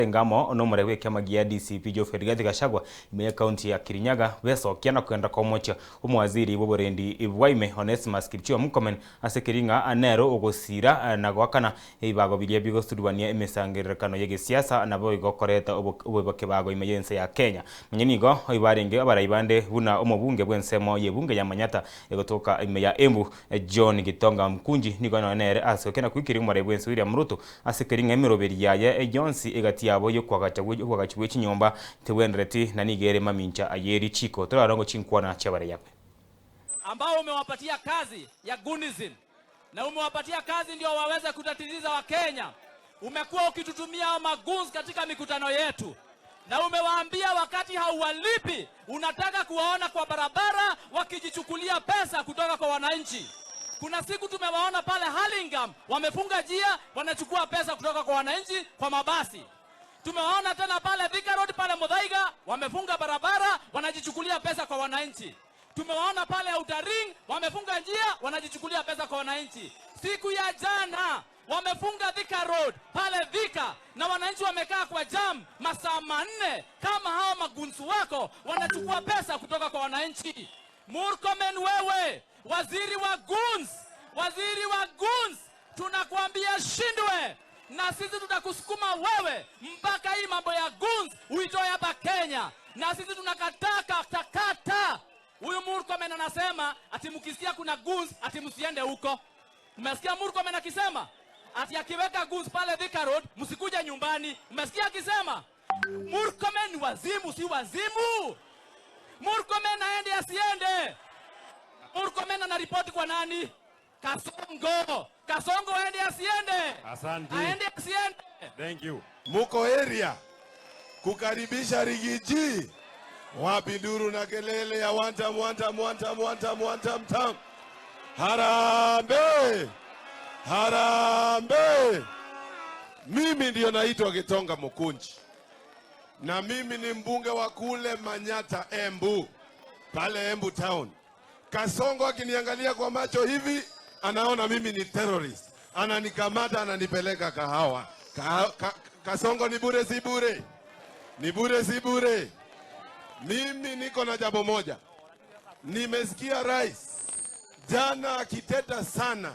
Arengamo nomore gwekema gia DCP Geoffrey Rigathi Gachagua ime county ya Kirinyaga besokia na kwenda komocha omwaziri bw'oborendi bwaime Onesmus Kipchumba Murkomen ase kiringa anero ogosira na goakana ebibago biria bigosurubania emisangererekano y'egesiasa nabo igokoreta oboboke bago ime y'ense ya Kenya. Manya nigo oibarenge abarai bande buna omobunge bw'ensemo y'ebunge ya Manyata egotoka ime ya Embu John Gitonga Mkunji nigo nonere ase okena kwikiri omorei bw'ense William Ruto ase kiringa emeroberi yaye yonsi egati yabo y'okwagacha obwagachi bwe chinyomba tebwendereti na nigo ere mamincha ayeri chiko torarongo chinkwana chiabareyape ambao umewapatia kazi ya gunism na umewapatia kazi ndio waweze kutatiliza Wakenya. Umekuwa ukitutumia maguns katika mikutano yetu, na umewaambia wakati hauwalipi unataka kuwaona kwa barabara wakijichukulia pesa kutoka kwa wananchi. Kuna siku tumewaona pale Hurlingham wamefunga njia, wanachukua pesa kutoka kwa wananchi kwa mabasi. Tumewaona tena pale Thika Road pale Muthaiga wamefunga barabara, wanajichukulia pesa kwa wananchi. Tumewaona pale Outer Ring wamefunga njia, wanajichukulia pesa kwa wananchi. Siku ya jana wamefunga Thika Road pale Thika na wananchi wamekaa kwa jam masaa 4 kama hao magunsu wako wanachukua pesa kutoka kwa wananchi. Murkomen, wewe waziri wa goons, waziri wa goons, tunakuambia shindwe, na sisi tutakusukuma wewe mpaka hii mambo ya goons uitoe hapa Kenya, na sisi tunakataa katakata. Huyu Murkomen anasema ati mkisikia kuna goons ati msiende huko. Umesikia Murkomen akisema ati akiweka goons pale Thika Road msikuja nyumbani? Umesikia akisema? Murkomen ni wazimu, si wazimu? Murkomen aende asiende? Murkomen anaripoti kwa nani? Kasongo. Kasongo aende asiende? Asante. Aende asiende? Thank you. Muko area kukaribisha Riggy G, wapi nduru na kelele ya one time, one time, one time, one time, one time, time. Harambee! Harambee! Mimi ndio naitwa Gitonga Mukunji na mimi ni mbunge wa kule Manyata Embu, pale Embu town. Kasongo akiniangalia kwa macho hivi anaona mimi ni terrorist, ananikamata ananipeleka Kahawa. Kasongo ni bure si bure? Ni bure si bure? Mimi niko na jambo moja. Nimesikia rais jana akiteta sana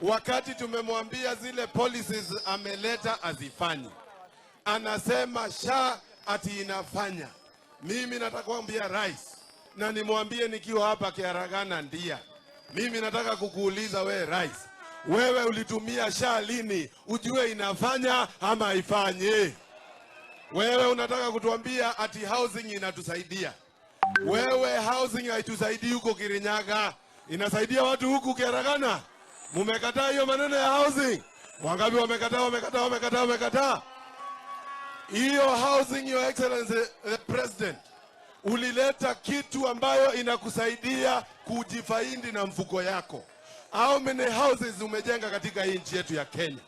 wakati tumemwambia zile policies ameleta azifanyi. Anasema SHA ati inafanya. Mimi nataka kuambia rais na nimwambie nikiwa hapa Kiaragana Ndia. Mimi nataka kukuuliza we rais, wewe ulitumia SHA lini ujue inafanya ama haifanyi? Wewe unataka kutuambia ati housing inatusaidia. Wewe housing haitusaidii huko Kirinyaga, inasaidia watu huku Kiaragana. Mumekataa hiyo maneno ya housing. Wangapi wamekataa? Wamekataa, wamekataa, wamekataa. Hiyo housing, Your Excellency the President, ulileta kitu ambayo inakusaidia kujifaindi na mfuko yako. How many houses umejenga katika hii nchi yetu ya Kenya?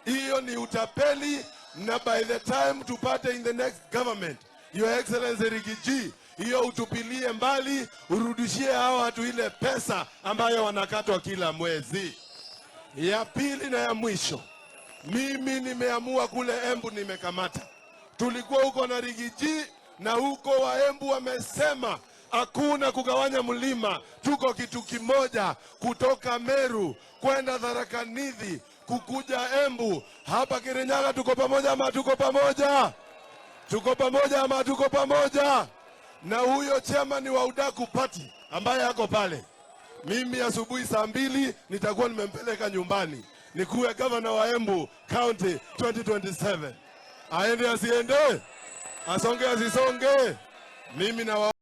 Hiyo ni utapeli, na by the time tupate in the next government, Your Excellency Riggy G, hiyo utupilie mbali, urudishie hao watu ile pesa ambayo wanakatwa kila mwezi. Ya pili na ya mwisho, mimi nimeamua kule Embu nimekamata. Tulikuwa huko na Riggy G na huko Waembu wamesema hakuna kugawanya mlima, tuko kitu kimoja, kutoka Meru kwenda Tharaka Nithi kukuja Embu. Hapa Kirinyaga tuko pamoja ama tuko pamoja? Tuko pamoja ama tuko pamoja? Na huyo chairman wa Udaku Party ambaye ako pale, mimi asubuhi saa 2 nitakuwa nimempeleka nyumbani nikuwe governor wa Embu County 2027. Aende asiende? Asonge asisonge? Mimi na